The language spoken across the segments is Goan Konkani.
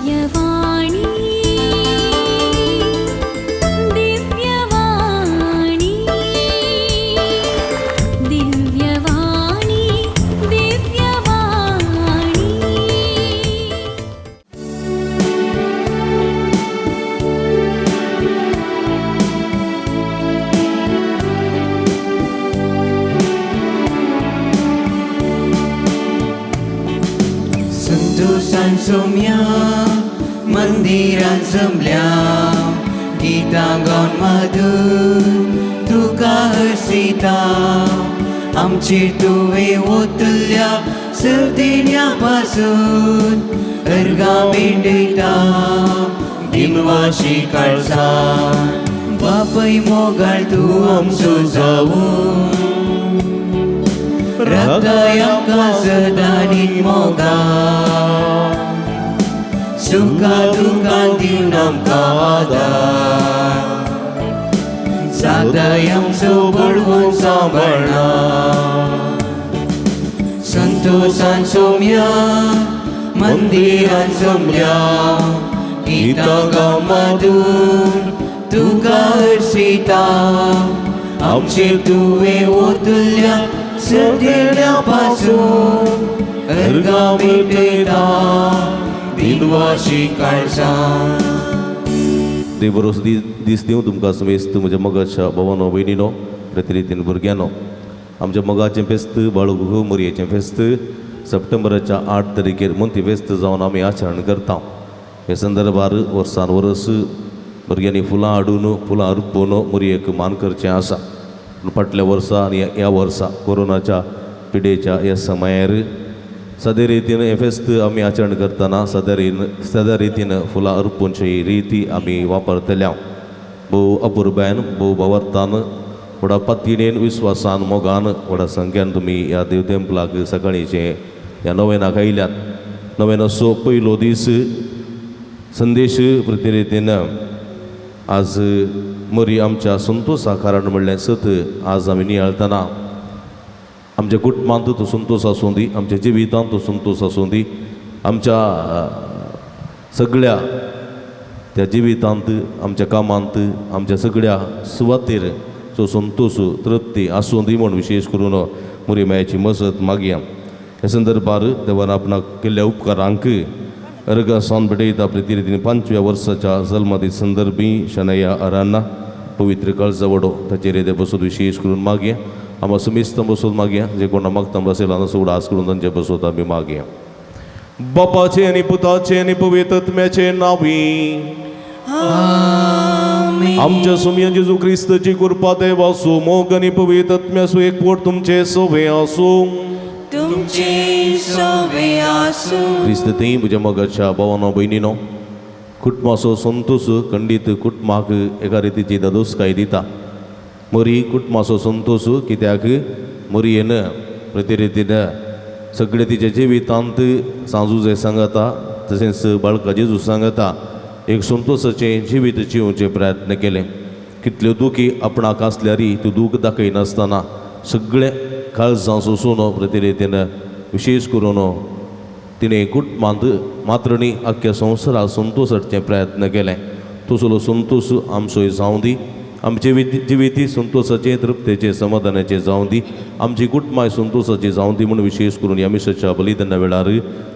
दिव्यवाणी दिव्यवाणी दिव्यवाणी दिव्यवाणी। संतोषान सोम्या मंदिरान जमल्या, गितां गावन मधूर तुका हरसिता। आमचेर तुवें ओतल्या सर्दिण्या पासून अर्गां भेंडयता दिमवाशी काळसान। बापय मोगाळ तूं आमचो जावून राखताय आमकां सदांनी मोगा, सुखा दुखान दिवन आमकां आदार, जाताय आमचो बळवंत सांबाळना। संतोषान सोम्या मंदिरान जमल्या, गितां गावन मधूर तुका हरसिता। आमचेर तुवें ओतल्या सगळ्या पासून अर्गां भेटयता दिनवाशी काळजान। देव बरो दीस दिवं तुमकां समेस्त म्हज्या मोगाच्या भावानो भयणीनो, प्रतिरितीन भुरग्यांनो। आमच्या मोगाचें फेस्त बाळगू मोरयेचें फेस्त सप्टेंबराच्या 8 तारखेर मोंती फेस्त जावन आमी आचरण करता। हे संदर्भार वर्सान वर्स भुरग्यांनी फुलां हाडून फुलां रुपोवन मोरयेक मान करचें आसा। पूण फाटल्या वर्सा आनी ह्या वर्सा कोरोनाच्या पिडेच्या ह्या समयार सदे रितीन हें फेस्त आमी आचरण करतना सदे रितीन फुलां अर्पूंची रिती आमी वापरतल्या। भोव अपुरबायन भोव भावार्थान व्हडा पातयेन विस्वासान मोगान व्हडा संख्यान तुमी ह्या देव तेंपलाक सकाळींचे ह्या नवेनाक आयल्यात। नवेनाचो पयलो दीस संदेश प्रतिरितीन आज मरी आमच्या संतोषा कारण म्हणलें सत आज आमी नियाळतना आमच्या कुटुंबांत तो संतोष आसूं दी, आमच्या जिवितांत तो संतोष आसूं दी, आमच्या सगळ्या त्या जिवितांत आमच्या कामांत आमच्या सगळ्या सुवातेर जो संतोष तृप्ती आसूं दी म्हूण विशेष करून मोरी मायाची मजत मागया। ह्या संदर्भार देवान आपणाक केल्ल्या उपकारांक अर्गां सावन भेटयता। प्रतिरितीन 5व्या वर्साच्या जल्मादी संदर्भी शनया अरांना पवित्र काळजा वडो ताचेर ते बसून विशेष करून मागया। आमा समेस्तां बसून मागया, जे कोणा मागता बसयला ना उडास करून तांचे बसून आमी मागया। बापाचे आनी पुताचे आनी पवित्र आत्म्याचे नांवी आमच्या सुमया जेजू क्रिस्ताची कृपा देवासू मोग आनी पवित्र आत्म्यासू एकवट तुमचे सोवे आसूं। तुमचे सोवे आसूं। क्रिस्त थंय म्हज्या मोगाच्या भावानो भयणीनो, कुटुंबाचो संतोष खंडीत कुटुंबाक एका रितीची दादोसकाय दिता। मोरी कुटुंबाचो संतोष कित्याक मोरयेन प्रतिरितीन सगळे तिच्या जिवितांत सांजू सांगता तशेंच बाळका जेजू सांगता एक संतोषाचें जिवीत जिवचे प्रयत्न केले। कितल्यो दुखी आपणाक आसल्यारय त्यो दूख दाखयनासतना सगळे काळजां सोसून प्रतिरितीन विशेष करून तिणें कुटुंबांत मात्र न्ही आख्ख्या संवसाराक संतोष हाडचे प्रयत्न केले। तसलो संतोष आमचोय जावं दी, आमचे जिविती संतोषाचें तृप्तेचें समाधानाचें जावं दी, आमची कुटुंबांय संतोषाचें जावं दी म्हूण विशेष करून ह्या मिसाच्या बलिदाना वेळार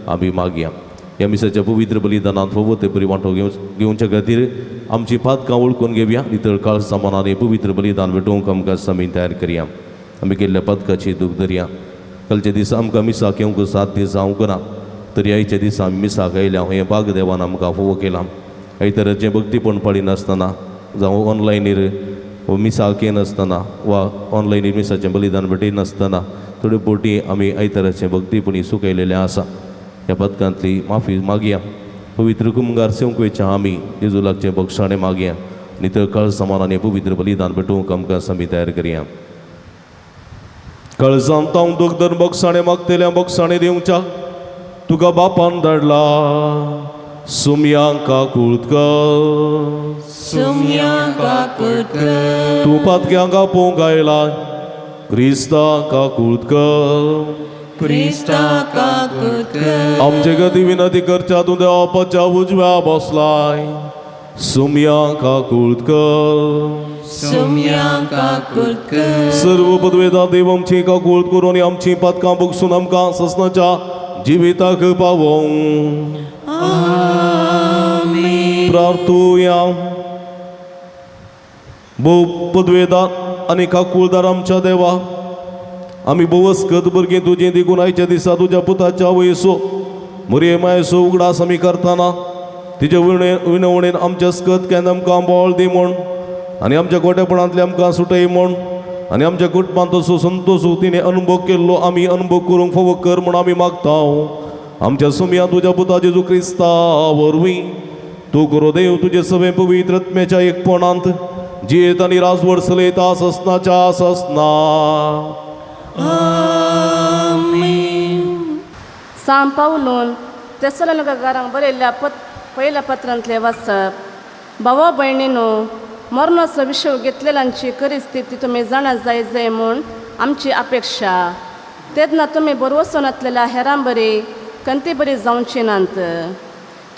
आमी मागया। ह्या मिसाच्या पवित्र बलिदानांत फावो ते परी वांटो घेवच्या खातीर आमची पातकां वळखून घेवया। नितळ काळजां मनान पवित्र बलिदान भेटोवंक आमकां सामीन तयार करया। आमी केल्ल्या पातकाची दूख धरया। कालच्या दिसा आमकां मिसाक येवंक 7 दीस जावंक ना तरी आयच्या दिसा आमी मिसाक आयल्या हें भाग देवान आमकां फावो केलां। आयताराचें भक्तीपण पाळिनासतना जावं ऑनलायनीर मिसाक येनासतना वा ऑनलायनीर मिसाचें बलिदान भेटयनासतना थोडे फावटी आमी आयताराचें भक्तीपणी सुकयलेलें आसा। ह्या पदकांतली माफी मागया। पवित्र कुमगार सेवंक वयच्या आमी जेजू लागचें बक्षाणें मागया। नितळ काळजां मनान पवित्र बलिदान भेटोवंक आमकां सामी तयार करया। काळजांत हांव दूख धरून बक्षाणें मागतल्या बक्षाणें दिवच्या तुका बापान धाडला सुमयांक काकूळ कर, सुमयांक काकूळ कर। तूं पातक्यांक आपोवंक आयला क्रिस्ताक काकूळ कर, क्रिस्ता काकूत कर. आमचे गती विनंती करच्या तूं देवाच्या उजव्या बसलाय सुमया काकूत कर. सोम्या काकूत कर. सर्व पदवेदा देव आमची काकूत करून आनी आमची पातकां बगसून आमकां ससनाच्या जिविताक पावोवं. आमेन. प्रार्थुया. भोव पदवेदार आनी काकुळदार आमच्या देवा, आमी भोवस्कत भुरगीं तुजीं देखून आयच्या दिसा तुज्या पुताच्या वयसो मुरये मायसो उगडास आमी करतना तिचे विनवणेन आमच्या स्कत केन्ना आमकां बळ दी म्हूण आनी आमच्या गोटेपणांतले आमकां सुटय म्हूण आनी आमच्या कुटुंबांत तसो संतोश तिणें अनुभव केल्लो आमी अनुभव करूंक फावो कर म्हूण आमी मागता. आमच्या सुमया तुज्या पुता जेजू क्रिस्ता वरवीं तूं करो देव तुजे सगळे पवित्र आत्म्याच्या एकपणांत जियेत आनी राजवड चलयता ससनाच्या ससना. आमेन. सां पावलून तेसलोनिकारांक बरयल्ल्या पयल्या पत्रांतलें वाचप. भावा भयणीनो, मरणाचो विशय घेतलेल्यांची खरी स्थिती तुमी जाणा जाय जाय म्हूण आमची अपेक्षा. तेन्ना तुमी बरवसो नासलेल्या हेरां बरी कंती बरी जावची नात.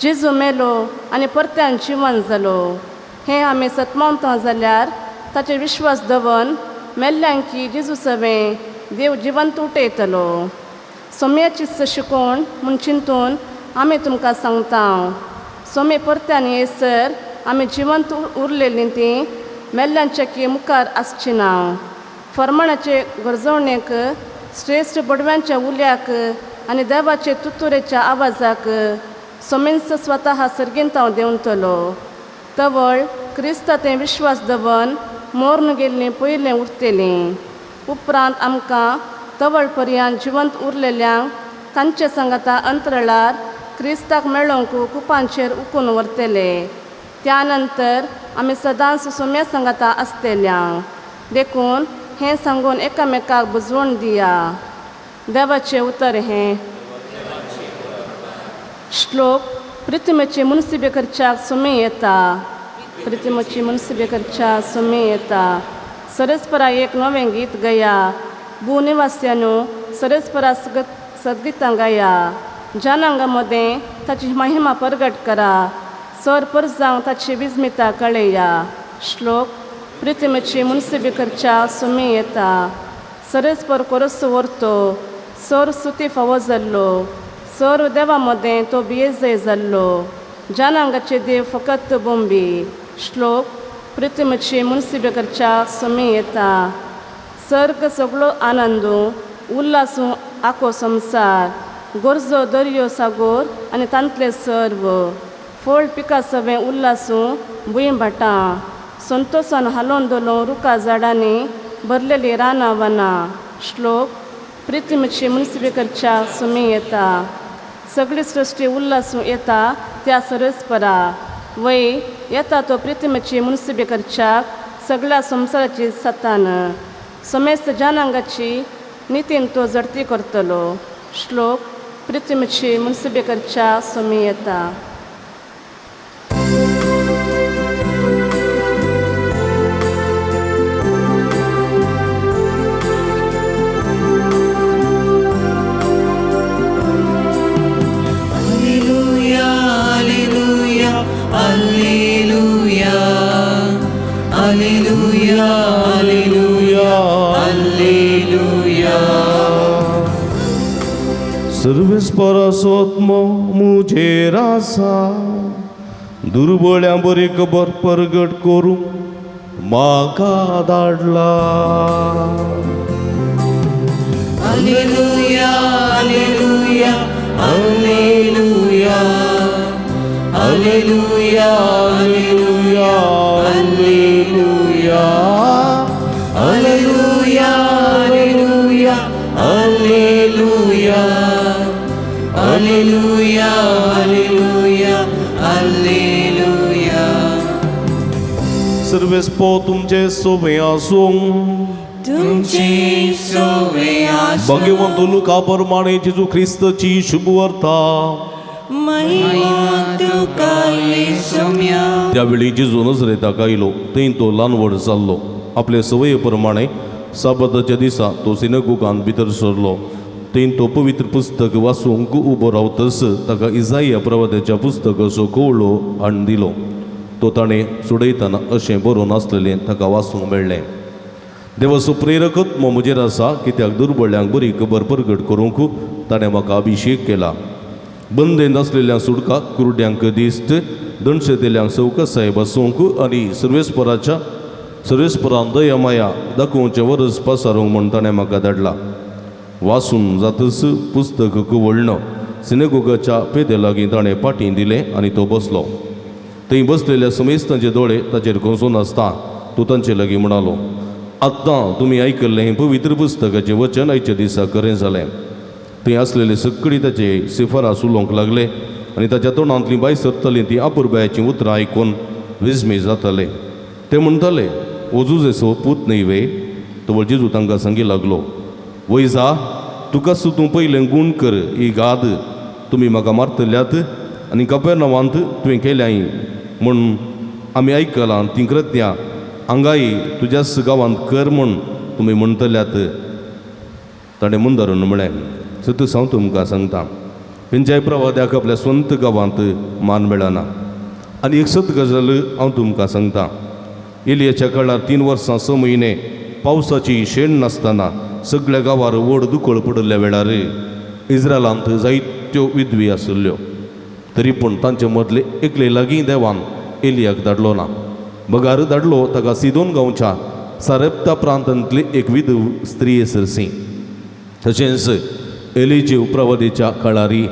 जेजू मेलो आनी परत्यान जिवन जालो हें आमी सतमावता जाल्यार ताचेर विश्वास दवर मेल्ल्यांकी जेजू सवें देव जिवंत उठयतलो. सोम्याची शिकोवण म्हूण चिंतून आमी तुमकां सांगता, सोमे परत्यान येसर आमी जिवंत उरलेलीं तीं मेल्ल्यांच्या की मुखार आसची ना. फर्माणाचे गरजवणेक, श्रेश्ठ बडव्यांच्या उल्याक आनी देवाचे तुतुरेच्या आवाजाक सोमेंस स्वता सर्गींत हांव देंवतलो. तवळ क्रिस्ता तें विश्वास दवर मोर्न गेल्लीं पयलें उरतलीं. उपरांत आमकां तवळ पर्यंत जिवंत उरलेल्यांक तांचे सांगाता अंतरळार क्रिस्ताक मेळोवंक कुपांचेर उकून व्हरतले. त्या नंतर आमी सदांच सोम्या सांगाता आसतल्या. देखून हें सांगून एकामेकाक बुजवण दिया. देवाचें उतर हें. श्लोक. प्रिथमेची मुनसिबे करच्याक सुमी येता, प्रिथमेची मुनसिबे करच्या सुमी येता. सरस्परा एक नवें गीत गया, भूनिवास्यानो सरस्परा सद्गितां गाया. जनांगा मदें ताची महिमा परगट करा, सर परजांक ताची विस्मिता कळया. श्लोक. प्रिथमेची मुनसिबे करच्या सुमी येता. सरस्पर कोरस व्हरतो सर सुती फावो जाल्लो, सर्व देवा मदें तो बियेजय जाल्लो. जनांगाचे देव फकत बोंबी. श्लोक. प्रिथमेची मुनसिबे करच्या सुमी येता. सर्ग सगळो आनंदू उल्हासू आखो संवसार, गरजो दर्यो सागोर आनी तांतले सर्व फळ पिका सवें उल्हासू भूंय भाटां. संतोसान हालोवन दवरून रुखा झाडांनी भरलेली रानां वनां. श्लोक. प्रिथमेची मुनसिबे करच्या सुमी येता. सगळी सृश्टी उल्हासू येता त्या सरस्परा वय येता तो प्रिथमेची मुनसिबे करच्याक सगळ्या संवसाराची सतान समेस्त जनांगाची नितीन तो जडती करतलो. श्लोक. प्रिथमेची मुनसिबे करच्या सुमी येता. Alleluia, alleluia, alleluia, alleluia, alleluia, alleluia. सर्वेस्परासोत्मो मुजेर आसा, दुर्बळ्यां बरी खबर परगट करूं म्हाका धाडला. Alleluia, alleluia, alleluia, alleluia, alleluia, alleluia, alleluia, alleluia, alleluia, alleluia, alleluia, alleluia. सर्वेस्पो तुमचे सोबे आसूं. तुमचे सोवे आसूं. भाग्यवंत लुका प्रमाणे जेजू ख्रिस्ताची शुभवार्ता. महिमा तुका येसुम्या. त्यावेळी जेजू नजरेताक आयलो थंय तो ल्हान व्हड जाल्लो. आपले सवये प्रमाणे साबाताच्या दिसा तो सिनगुगांत भितर सरलो. थंय तो पवित्र पुस्तक वाचूंक उबो रावतच ताका इजाया प्रवाद्याच्या पुस्तकाचो कवळो हाडून दिलो. तो ताणें सोडयतना अशें बरोवन आसलेलें ताका वाचूंक मेळ्ळें. देवाचो प्रेरक आत्मो म्हजेर आसा, कित्याक दुर्बळ्यांक बरी खबर परगट करूंक ताणें म्हाका अभिशेक केला. बंदेंत आसलेल्यांक सुटका, कुरड्यांक दिश्ट, दणशेतेल्यांक सवकसाय बसोवंक आनी सर्वेस्पराच्या सर्वेस्परान दया माया दाखोवचें वरस पासारूंक म्हूण ताणें म्हाका धाडला. वाचून जातच पुस्तक कवळ्ळें. सिनेगोगाच्या पेदे लागीं ताणें पाटी दिलें आनी तो बसलो. थंय बसलेल्या समेस्तांचे दोळे ताचेर कोसून आसता. तो तांचे लागीं म्हणालो, आतां तुमी आयकल्लें हें पवित्र पुस्तकाचें वचन आयच्या दिसा खरें जालें. थंय आसलेले सगळीं ताचे सिफारास उलोवंक लागले आनी ताच्या तोंडांतलीं भायर सरतलीं तीं आपुरबायाचीं उतरां आयकून विस्मी जाताले. ते म्हणटाले, हो जुजेचो पूत न्हय वे? तो जेजू तांकां सांगी लागलो, वैजा तुका तूं पयलें गूण कर ही गाद तुमी म्हाका मारतल्यात आनी कपेरनावांत तुवें केल्याय म्हूण आमी आयकलां तीं कृत्यां हांगाय तुज्याच गांवांत कर म्हूण तुमी म्हणटल्यात. ताणें मुंदारून म्हळें, सत हांव तुमकां सांगता, खंयच्याय प्रवाद्याक आपल्या स्वंत गांवांत मान मेळना. आनी एक सत गजाल हांव तुमकां सांगता, एलियाच्या काळार 3 वर्सां 6 म्हयने पावसाची शेण नासतना सगळ्या गांवार व्हड दुकळ पडिल्ल्या वेळार इस्रायलांत जायत्यो विधवी आशिल्ल्यो, तरी पूण तांचे मदले एकले लागीं देवान एलियाक धाडलो ना. बगार धाडलो ताका सिदोन गांवच्या सारेप्ता प्रांतांतली एक विधव स्त्री सरसी. तशेंच एलिजी प्रवादीच्या काळारी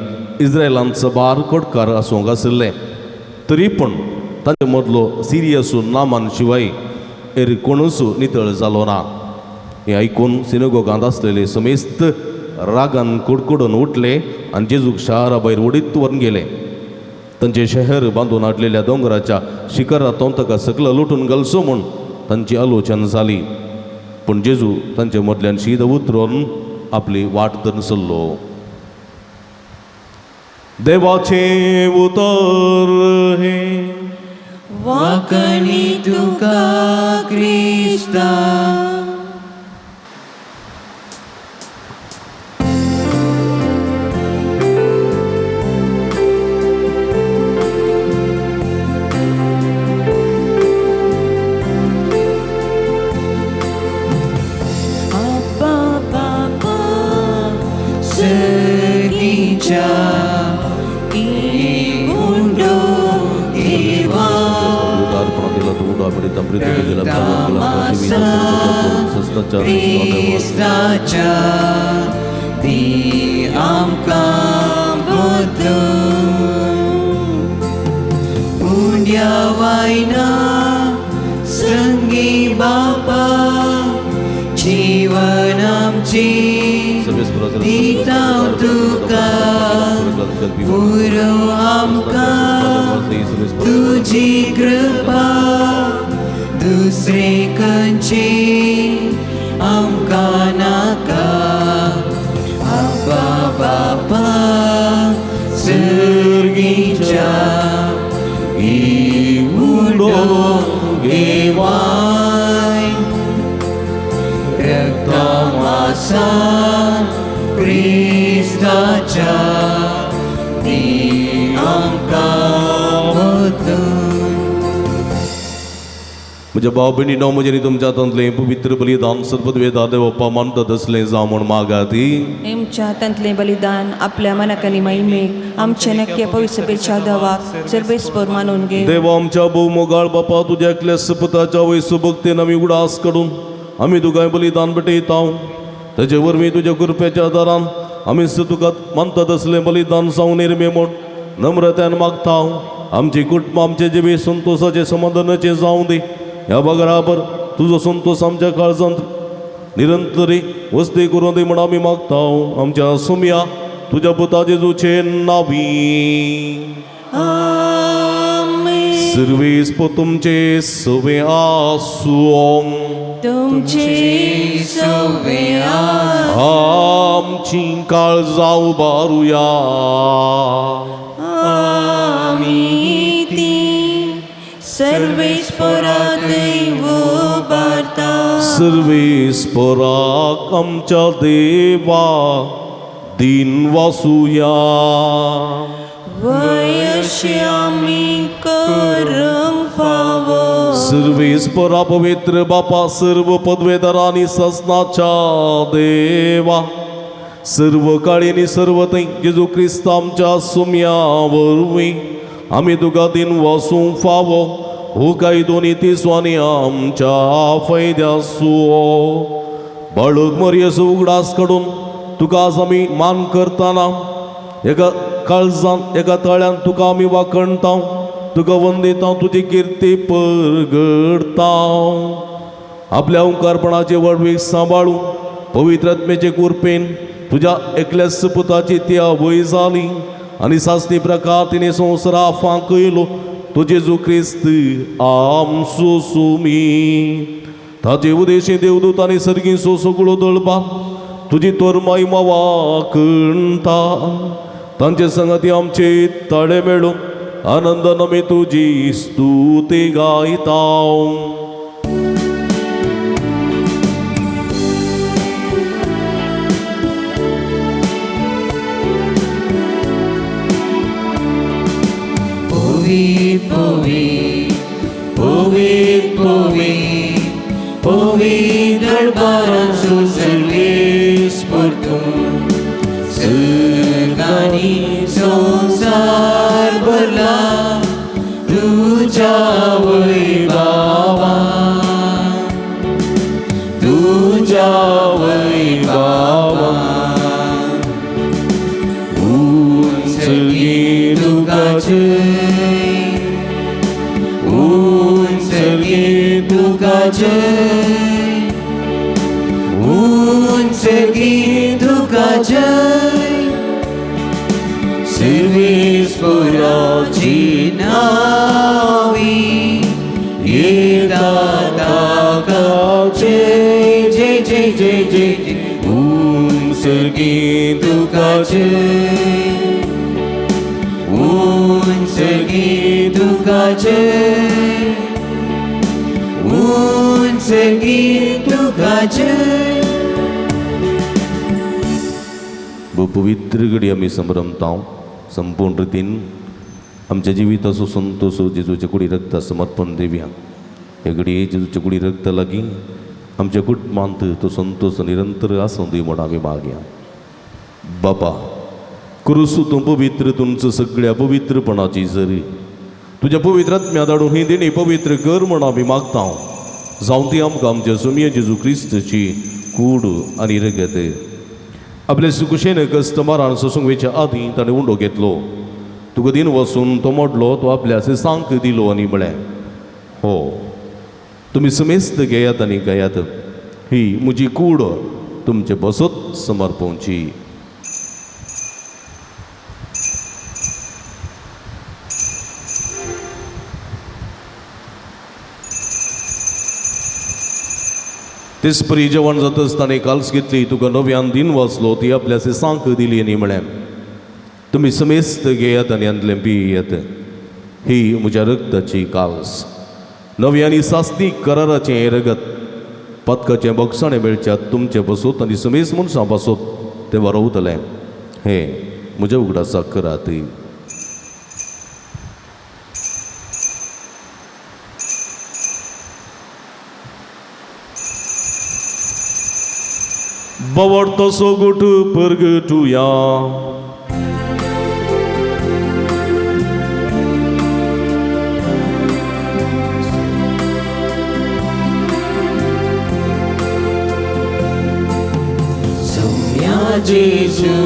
इस्रायलांत सबार कोटकार आसूंक आशिल्ले, तरी पूण तांचे मदलो सिरियसू नामान शिवाय हेर कोणूच नितळ जालो ना. हें आयकून सिनेगोगांत आसलेले समेस्त रागान कुडकुडून उठले आनी जेजूक शारा भायर उडीत व्हरून गेले. तांचें शहर बांदून हाडलेल्या दोंगराच्या शिखरांत ताका सकला लुटून घालचो म्हूण तांची आलोचना जाली. पूण जेजू तांचे मदल्यान शीद उतरून आपली वाट धरून सरलो. देवाचें उतर हें. वाकणी तुका क्रिस्ता. क्रिस्ताच्या दी आमकां बदलून उंड्या वायना संगी बापा जीवन आमची दिता तुका पुरो आमकां तुजी कृपा दुसरे खंयची आमकां नाका. आब्बा बापा सर्गीच्या उडो घेवाय रक्तमासान क्रिस्ताच्या दी आमकां बदलून. म्हज्या भाव भयणीनो, म्हजें आनी तुमच्या हातांतलें पवित्र बलिदान सर्वद्वेदा देवप्पा मानतात तसलें जावं म्हूण मागाती. आमच्या हातांतलें बलिदान आपल्या मनाक आनी महिमेक आमच्या नक्की पवित्रपेच्या देवाक सर्वेस्पर मानून घे. देवा आमच्या भोव मोगाळ बापा, तुज्या एकल्या सपताच्या वयसू भक्तीन आमी उडास काडून आमी तुका बलिदान भेटयता. ताचे वरवीं तुज्या कृपेच्या आदारान आमी तुका मानतात तसलें बलिदान जावं निर्मे म्हूण नम्रतान मागता. आमची कुटुंब आमचे जिवी संतोषाचे समाधानाचे जावं दी. ह्या बराबर तुजो संतोष आमच्या काळजांत निरंतरी वस्ती करूं दी म्हूण आमी मागता. आमच्या सुमया तुज्या पुता जेजूचे नावी. सर्वेस्पर तुमचे सवे आसूं. तुमचे सवे आमची काळजां उबारुया. आमी ती सर्वेस्परा दैव उबारता. सर्वेस्पराक आमच्या देवा दिन वासुया. वयशी आमी करूंक फावो. सर्वेस परा पवित्र बापा सर्व पदवेदारांनी ससनाच्या देवा सर्व काळीनी सर्व थंय जेजू क्रिस्त आमच्या सुम्या वरवीं आमी तुका दिन वासूंक फावो हो कायदो नी स्वानी आमच्या फायद्यासो. बाळक मरयेचो उगडास काडून तुका आज आमी मान करतना एका काळजान एका तळ्यान तुका आमी वाखणता, तुका वंदिता, तुजी किर्ती परगडता. आपल्या ओंकारपणाचे व्हडवीक सांबाळून पवित्र आत्म्याचे कृपेन तुज्या एकल्याच पुताची ती आवय जाली आनी सासणी प्रकार तिणें संवसारा फांकयलो तो जेजू क्रिस्त आमचो सुमी. ताचे उदेशी देवदूत आनी सर्गींचो सगळो दळबा तुजी तोरमाई वाखणता. तांचे संगती आमचे ताळे मेळून आनंदान आमी तुजी स्तुती गायता. पवित्र पवित्र पवित्र पवित्र दरबारांचो सर्वेस परतून सर्गांनी संवसार भरला तुज्या वैभावान, तुज्या वैभावान. उंच तुका जय, उंच तुका जय, उंच तुका जय. सर्वेस्पराची नावी येता ताका जय जय जय जय जय. उंच तुका जय, उंच तुका जय, उंच तुका जय. पवित्र घडी आमी संभ्रमता संपूर्ण रितीन आमच्या जिविताचो संतोष जेजूच्या कुडी रक्त समर्पण दिवया. हे घडये जेजूच्या कुडी रक्त लागीं आमच्या कुटुंबांत तो संतोष निरंतर आसूं दी म्हूण आमी मागया. बापा क्रुसू तूं पवित्र तुमचो सगळ्या पवित्रपणाची जरी तुज्या पवित्र आत्म्या धाडून ही देणी पवित्र कर म्हूण आमी मागता. जावं ती आमकां आमच्या सुमये जेजू क्रिस्तची कूड आनी रगत. आपले सुकुशेन कस्टमरान सोसूंक वयच्या आदीं ताणें उंडो घेतलो, तुका दिन वचून तो मोडलो, तो आपल्या सांक दिलो आनी म्हळें, हो तुमी समेस्त घेयात आनी गायात, ही म्हजी कूड तुमचे बसत समर्पवची. तेचपरी जेवण जातच ताणें काल्स घेतली, तुका नव्यान दिन वाचलो, ती आपल्या सांक दिली आनी म्हळें, तुमी समेस्त घेयात आनी आंदलें पियात, ही म्हज्या रक्ताची काल्स, नवी आनी सासणी कराराचें हें रगत, पदकाचें बक्षाणें मेळच्यात तुमचे बसोत आनी समेस्त मनशां बसोत तें वरवतलें, हें म्हज्या उगडासाक करात. बवडतो सोगुट परगटुया. सोम्या जेजू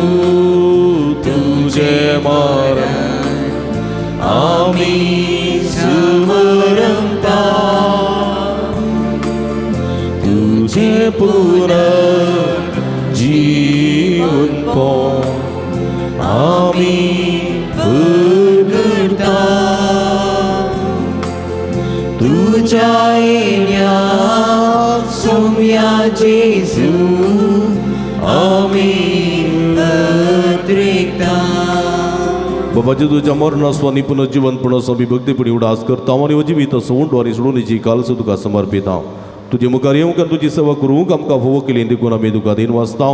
तुझे मरण आमी सुमरता, तुझे पुनर्जीवन आमी परगटा, तुझ्या येण्या सोम्या जेजू आमी अद्रिकता. बाबा जेजूच्या मरणासो आनी पुनर्जीवनपणाचो आमी भक्तीपणी उडास करता आनी जिवीत असो उंडो आनी सोडून कालसो तुका समर्पिता. तुजे मुखार येवंक आनी तुजी सेवा करूंक आमकां फावो केली देखून आमी तुका दिन वाचता.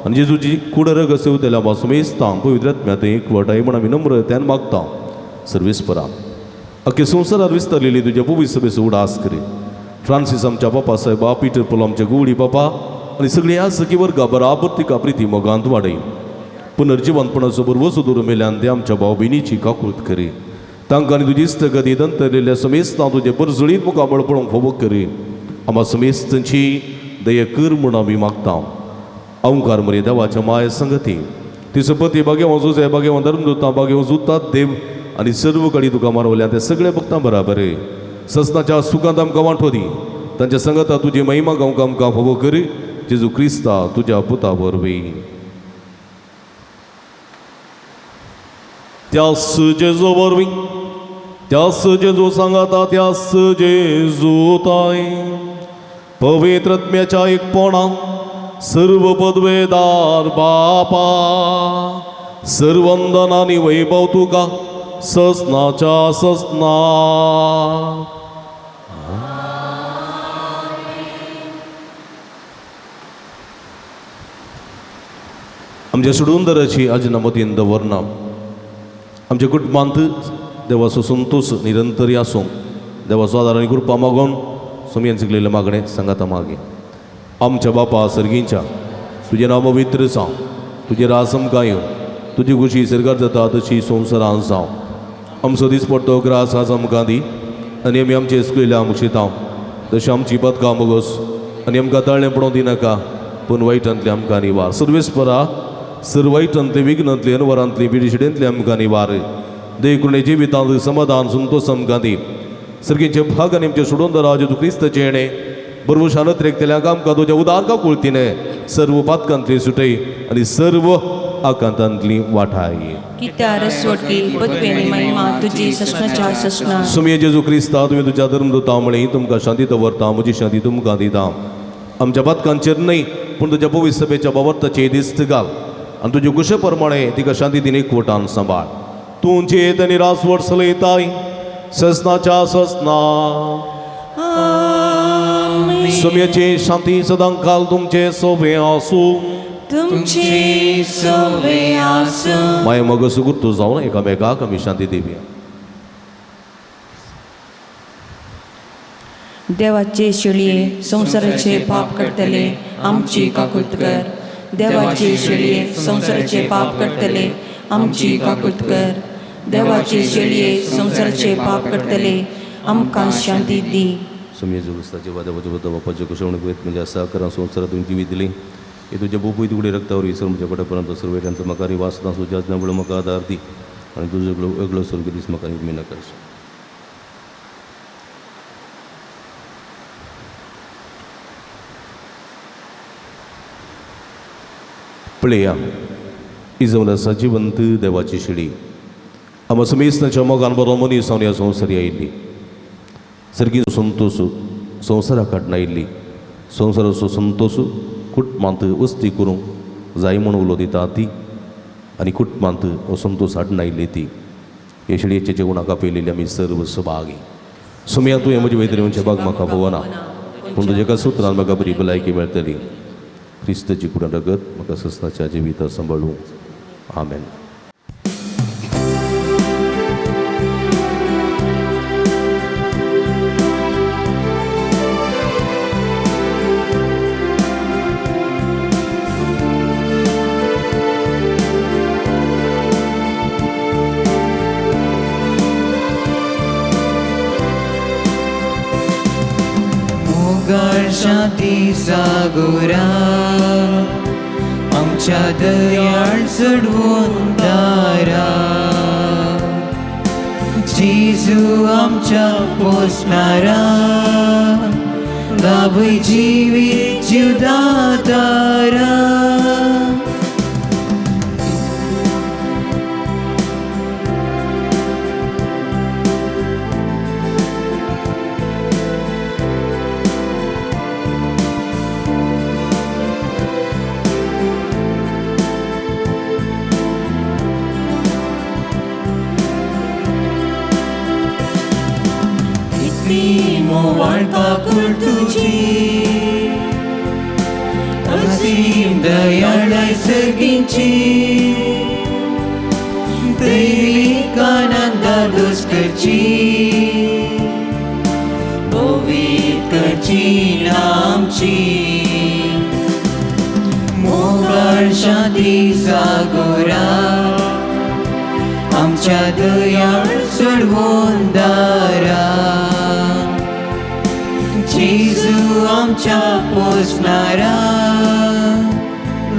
आनी जेजूची कूड रगत सेवतल्या आमकां सुमेस्तांक पवित्र आत्म्यांत एकवटाय म्हूण आमी नम्रतायेन मागता. सर्वेस्परा अख्खे संवसारार विस्तारलेली तुज्या पवित्र सभेचो उडास करी. फ्रांसीस आमच्या बापा साहेबा, पिटर पोल आमच्या गुवडी बापा आनी सगळी ह्या सखी वर्गा बराबर तिका प्रिती मोगांत वाडय. पुनर्जिवंतपणाचो बरवसो दवरून मेल्यान ते आमच्या भाव भयणीची काकूत करी. तांकां आनी तुजी इश्टगती दंतरलेल्या समेस्तां तुजें परजळीत मुखामळ पळोवंक फावो करी. आमकां समेस्तांची दया कर म्हूण आमी मागता. अवंकार मरे देवाच्या माय संगती ती सपती बागेवं जुजे बागेवं धर्मदूतां बागेवं जुतात देव आनी सर्व कडी तुका मारवल्या ते सगळे भक्तां बराबर ससनाच्या सुखांत आमकां वांटो दी. तांच्या संगता तुजी महिमा गावंक आमकां फावो कर. जेजू क्रिस्ता तुज्या पुता वरवीं. त्यास जेजू वरवीं, त्यास जेजू सांगाता, त्यास जेजू ताय पवित्र आत्म्याच्या एकपणान सर्व पदवेदार बापा सर्वंदन आनी वैभव तुका ससनाच्या ससना. आमच्या सोडून आजिनामतीन दवरना. आमच्या कुटुंबांत देवाचो संतोश निरंतर आसूं. देवाचो आदार आनी कृपा मागून सोमयेन शिकलेलें मागणें सांगाता मागे. आमच्या बापा सर्गींच्या तुजें नांव पवित्र जावं, तुजें राज आमकां येवं, तुजी खुशी सरकार जाता तशी संवसारान जावं. आमचो दिसपडटो ग्रास आज आमकां दी आनी आमी आमचे सुकयल्या मुक्षितांव तशें आमची पदकां मोगोस आनी आमकां ताळें पडोवंक दिनाका पूण वायटांतलें आमकां निवार. सर्वेस्परा सर वायटांतले विघ्नांतले अनवरांतली पिडिशिडेंतले आमकां निवार. देखून जिवितांत समाधान संतोष आमकां दी. सर्गींचे भाग आनी आमचे सोडून राज तूं क्रिस्ताचें येणें बरोबर शानत रेखतल्यांक आमकां तुज्या उदार काकुळतीने सर्व पातकांतली सुटय आनी सर्व आकांतांतली वाठाय. कित्या रसवटी पदवेनी महिमा तुजी ससनाच्या ससना. सुमये जेजू क्रिस्ता तुवें तुज्या धर्मदूता म्हळी तुमकां शांती दवरता, म्हजी शांती तुमकां दिता. आमच्या पातकांचेर न्हय पूण तुज्या पवित्र सभेच्या बाबर्ताचेर दिस्त घाल आनी तुजे कुशे प्रमाणे तिका शांती दिन एकवटान सांबाळ. तूं जेत आनी रासवट चलयताय ससनाच्या ससना. सुमयेची शांती सदांकाल तुमचे सोबे आसूं. तुमची सोबे आसूं. माय मग सुगुर्तू जावन एकामेकाक आमी शांती दिवया. देवाचे शेळये संवसाराचे पाप करतले आमची काकूत कर. देवाचे शेळये संवसाराचे पाप करतले आमची काकूत कर. देवाचे शेळये संवसाराचे पाप करतले आमकां शांती दी. सुमये जेजू वाद्यावाच्या बुद्ध बापाच्या कुशवणूक म्हणजे सहकारां संवसारात तुमी जिवीत दिली हे तुज्या बोपूय तुकडे रक्तावर विसर म्हज्या कडेपर्यंत सर्व वायटांचो म्हाका वासना सुजाजना म्हणून म्हाका आदार दी आनी तुजो वेगळो स्वर्ग दीस म्हाका निर्मी नाका. पळया ही जावन आसा जिवंत देवाची शिडी. आमकां समेस्तांच्या मोगान बरो मनीस जावन ह्या संवसारी आयिल्ली सर्गी संतोष संवसारा काडून आयिल्ली संवसाराचो संतोष कुटुंबांत वस्ती करूंक जाय म्हूण उलो दिता ती आनी कुटुंबांत हो संतोष हाडून आयिल्ली ती हे शेळयेच्या जेवणाक आपयलेली आमी सर्व सभागी. सुमया तुवें म्हजे वैद्य म्हणचे बाग म्हाका पळोवना पूण तुज्या एका सुत्रान म्हाका बरी भलायकी मेळटली. क्रिस्ताची कुडान रगत म्हाका सस्नाच्या जिविता सांबाळूं. आमेन. शांती सागोरा आमच्या दयाळ चडवून दारा जेजू आमच्या पोसणारा लाभय जिवीत जिवदातारा. मोवाळ काकूळ तुजी असीम दयाळाय सर्गींची दैवीक आनंदा दोस करची पवित्र करची आमची मोगाळ शांती सागोरा आमच्या दयाळ सोडवून दारा जेजू आमच्या पोसणारा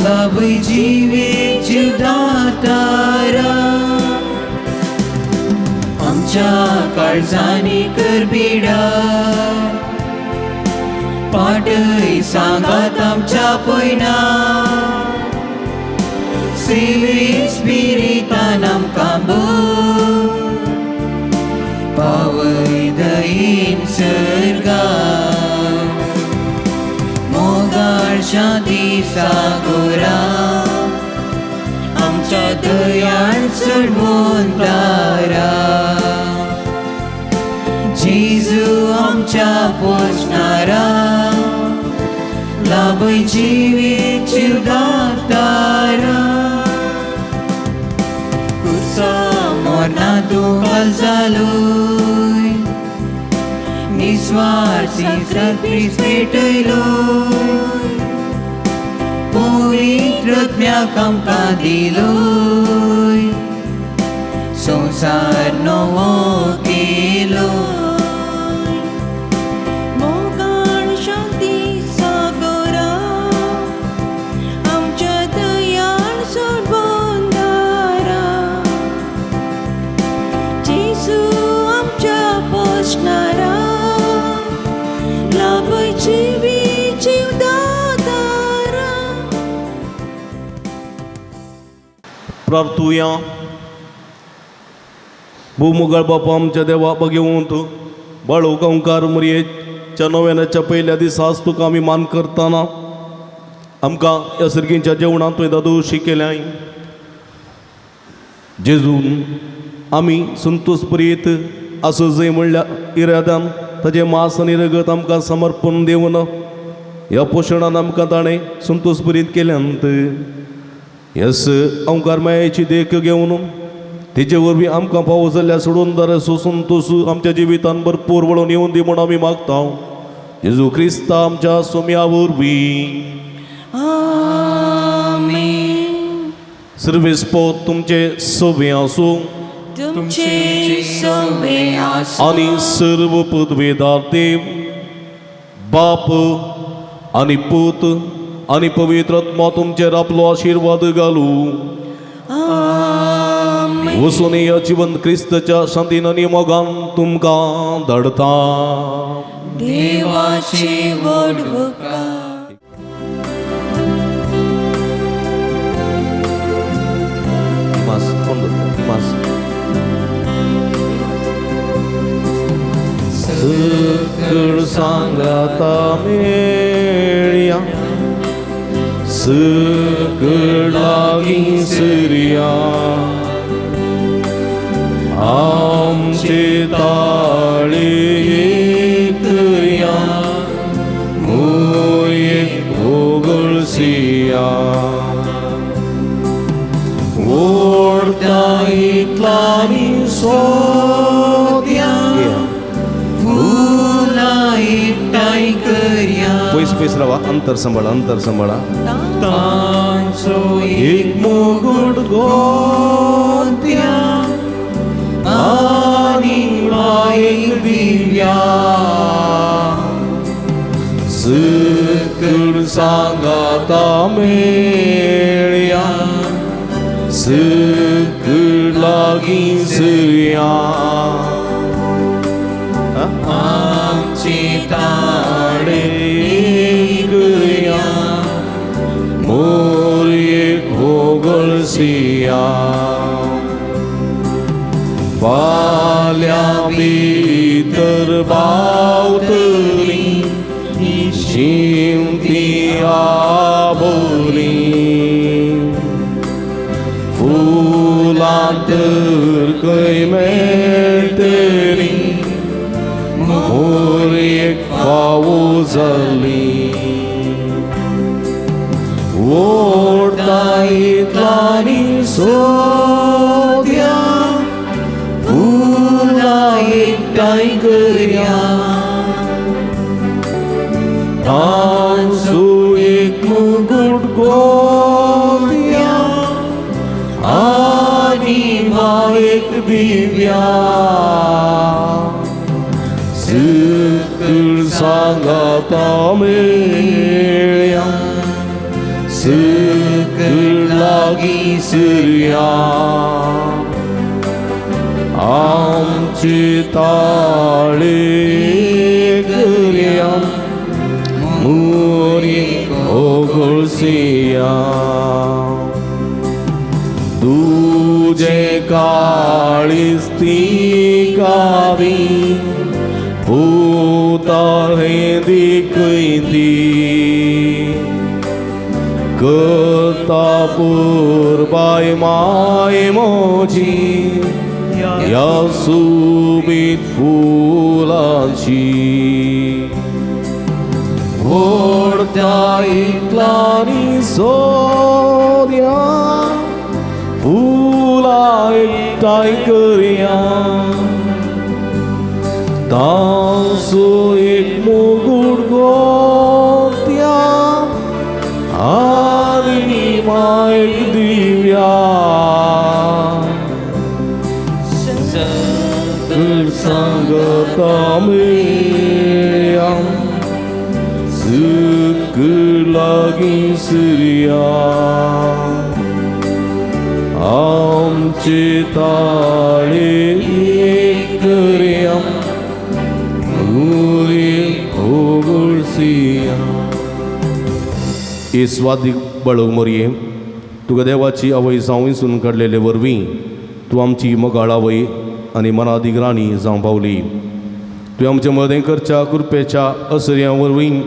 लाभय जिवीत जिवदातारा आमच्या काळजांनी करबिडा पाटय सांगात आमच्या पयना सेवे स्पिरितान आमकां पावय दयेन सर्गा मोगाळ शांती सागोरा आमच्या दयाळ चडवून दारा जेजू आमच्या पोसणारा लाभय जिवीत जिवदातारा कुर्सा मोरना तूं जालोय निस्वार्थी सत्रीस पेटयलोय पवित्र आत्म्याक आमकां दिलोय संवसार नवो केलो मोगाळ शांती सागोरा आमच्या दयाळ सोडवून दारा जेजू आमच्या पोसणारा लाभय जिवीत जिवदातारा. प्रार्थुया. भूमुगाळ बापा आमच्या देवा बघेवंत बाळू गांवकार मरयेच्या नव्यानाच्या पयल्या दिसा तुका आमी मान करतना आमकां ह्या सर्गींच्या जेवणांत तुवें दादोशी केल्याय. जेजून आमी संतोष प्रियेत आसूं जंय म्हणल्या इरादान ताजें मास आनी रगत आमकां समर्पण दिवन ह्या पोशणान आमकां ताणें संतोष प्रियेत केल्यांत. यस अंकार मायेची देख घेवन तिचे वरवीं आमकां फावो जाल्ल्या सोडून दार संतोष आमच्या जिवितान भरपूर वळोवन येवन दी म्हूण आमी मागता जेजू क्रिस्ता आमच्या सोम्या वरवीं. आमेन. सर्वेस्पोत तुमचे सवे आसूं. तुमचे सवे आसूं. आनी सर्व पदवेदार देव बाप आनी पूत आनी पवित्र आत्मा तुमचेर आपलो आशिर्वाद घालूं. आमेन. वचून या जिवंत क्रिस्तच्या शांतीन आनी मोगान तुमकां धाडता. देवाचे व्हड उपकार. मास कोण धरता? मास सकळ सांगाता मेळया सकळ लागीं सरया आमचे ताळे एकया मोरयेक वोगळसिया ओडता इतलानी सोद्या फुलां एकठांय करया पयस पयस रावा अंतर सांबाळा अंतर सांबाळा तांचो एक मुगुट गोत्या आनी मायेक दिव्या सकळ सांगाता मेळया सकळ लागीं सरया आमचे ताळे एकया मोरयेक वोगळसिया फाल्यां भितर बावतली शिमती आबोली फुलां तर खंय मेळटली मोरयेक फावो जाली. सोद्या फुलां एकठांय करया तांचो एक मुकुट गोत्या आनी मायेक दिव्या सकळ सांगाता मेळ्या सकळ लागीं सरया आमचे ताळे करया मोरी ओगळसिया तुजे काळीज ती कावी पुताळे दिकयती करता पुरबाय माय मोजी ह्या सुबीत फुलांची व्हडत्या इतलांनी सोद्या फुलां एकठांय करया तांचो एक मुकुट गोत्या आनी मायक दिव्या सकळ सांगता मेळ्या सकळ लागीं सरया आमचे ताळे करया होगुळसिया. हे स्वादीक बळग मोरये तुका देवाची आवय जावं विंचून काडलेले वरवीं तूं आमची मोगाळ आवय आनी मनादीक राणी जावं पावली. तुवें आमचे मदें करच्या कृपेच्या असर्या वरवीं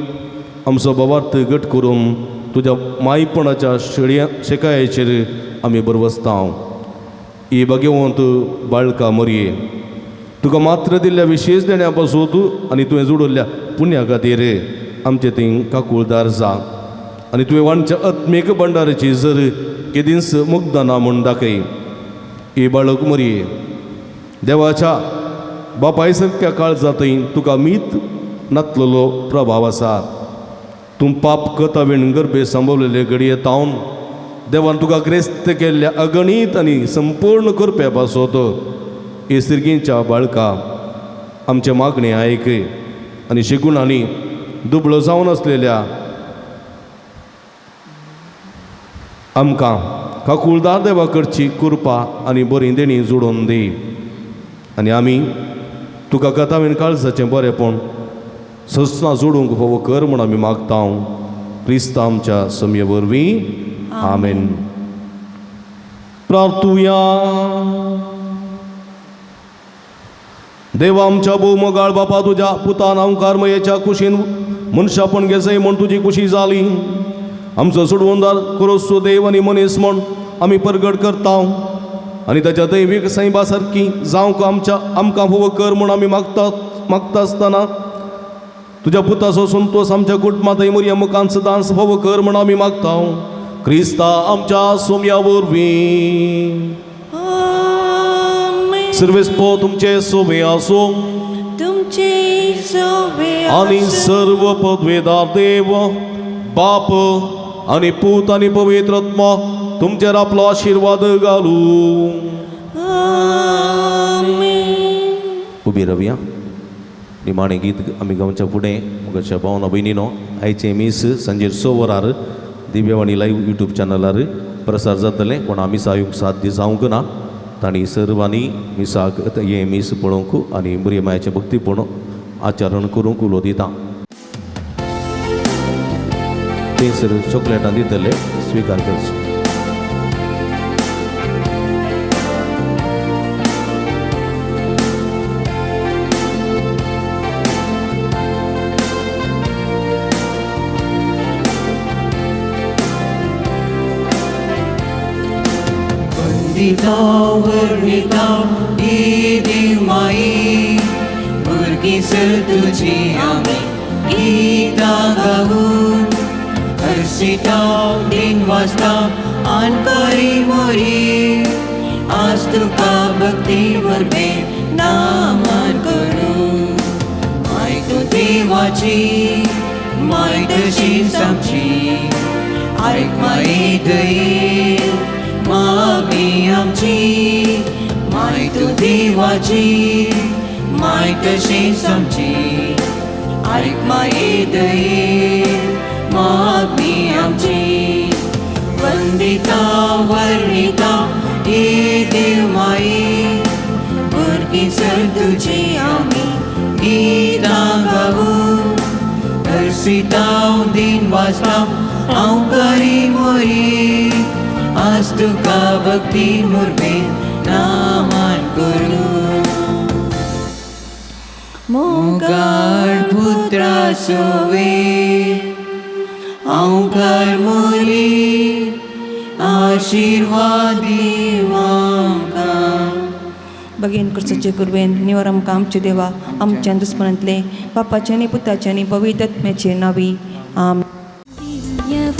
आमचो भावार्थ घट करून तुज्या मायपणाच्या शेळया शेकायेचेर आमी बरवसता. ही भाग्यवंत बाळका मोरये तुका मात्र दिल्ल्या विशेश देण्या पासून आनी तुवें जोडिल्ल्या पुण्या खातीर आमचे थंय काकुळदार जा आनी तुवें वांटच्या आत्मीक भंडाराची जर केदींच मुग्दना म्हूण दाखय. ही बाळक मोरये देवाच्या बापाय सारक्या काळजांतय तुका मीत नातलेलो प्रभाव आसा. तूं पाप कथावीण गर्भे सांबवलेले घडये तावन देवान तुका ग्रेस्त केल्ल्या अगणीत आनी संपूर्ण कृपे पासत हे सिरगींच्या बाळका आमचे मागणें आयक आनी शिगुणांनी दुबळो जावन आसलेल्या आमकां काकुळदार देवा करची कृपा आनी बरी देणी जोडून दी आनी आमी तुका कथावीण काळजाचें बरेंपण सस्नां जोडूंक फावो कर म्हूण आमी मागता. क्रिस्ता आमच्या समये वरवीं आमेन. प्रार्थुया. देवा आमच्या भोवमोगाळ बापा तुज्या पुतान अंकार मयेच्या कुशीन मनशापण घेसय म्हूण तुजी कुशी जाली. आमचो सोडवणदार क्रोस्तो देव आनी मनीस म्हूण आमी परगट करता आनी ताच्या दैवीक सैबा सारकी जावंक आमच्या आमकां फावो कर म्हूण आमी मागता मागता आसतना तुज्या पुताचो संतोस आमच्या कुटुंबांत मोरया मुखान सदांच फावो कर म्हूण आमी मागता. क्रिस्ता आमच्या सोम्या वरवीं. सर्वेस्पो तुमचे सोबे आसूं तुमचे सोबे आनी सर्व पदवेदार देव बाप आनी पूत आनी पवित्र आत्मा तुमचेर आपलो आशिर्वाद घालू. उबी रावया. निमाणें गीत आमी गावच्या फुडें मुखाच्या भावना भयणीनो आयचें मीस सांजेर 6 वरार दिव्यवाणी लायव्ह यूट्यूब चॅनलार प्रसार जातलें. पूण आमी येवंक साध्य जावंक ना तांणी सर्वांनी मिसाक हें मीस पळोवंक आनी बरी मायाचें भक्तीपण आचरण करूंक उलो दिता. थंयसर चॉकलेटां दितले स्विकार करचे. वंदिता वर्णिता ही देव माई भुरगीं सर तुजी आमी गीतां गावन. तरसिता दिन वाजता आनकारी मोरी आज तुका भक्ती परबे नामान करूं माय तूं देवाची माय तशीच आमची आयक माई दये मागणी आमची माय तूं देवाची माय तशीच आमची आयक माई दये मागणी आमची वंदिता वर्णिता हे देव माई भुरगीं सर तुजी आमी गितां गावू तरसिताव दिन वाजता हांव करी मोरी आज तुका भक्ती मुरबे नामान करूं मोगाळ पुत्रा सोवे हांवकार मोरी आशिर्वाद आमकां बगेन कृष्णाचे कुरवेन निवर आमकां आमचे देवा आमच्या दुस्मनांतले बापाचे आनी पुताचे आनी पवित्र आत्म्याचे नावी आम दिव्यवाणी।